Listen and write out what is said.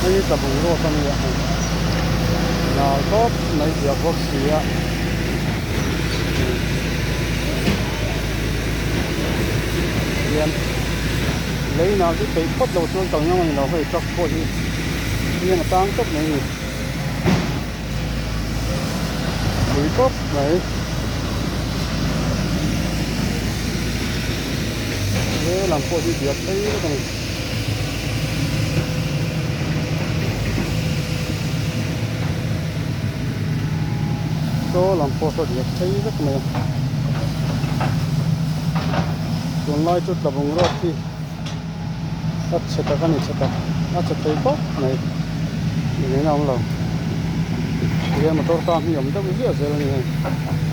Hei hi tlabung road a ni a hei nal tawp mai diak bawk si a hian lei nal hi peih phawt lo chuan kal ngam a ni lo hei truck pawh hi hian a tang tawp mai a ni pui tawp mai he lam pawh hi diak phei vek a ni. Saw lam pawh saw diak phei vek mai a tunlai chu tlabung road hi a chhe tak a ni chhe tak a chhe thei khawp mai engin a awm lo tihian motor tang hi a awm deuh ziah zel a ni hei.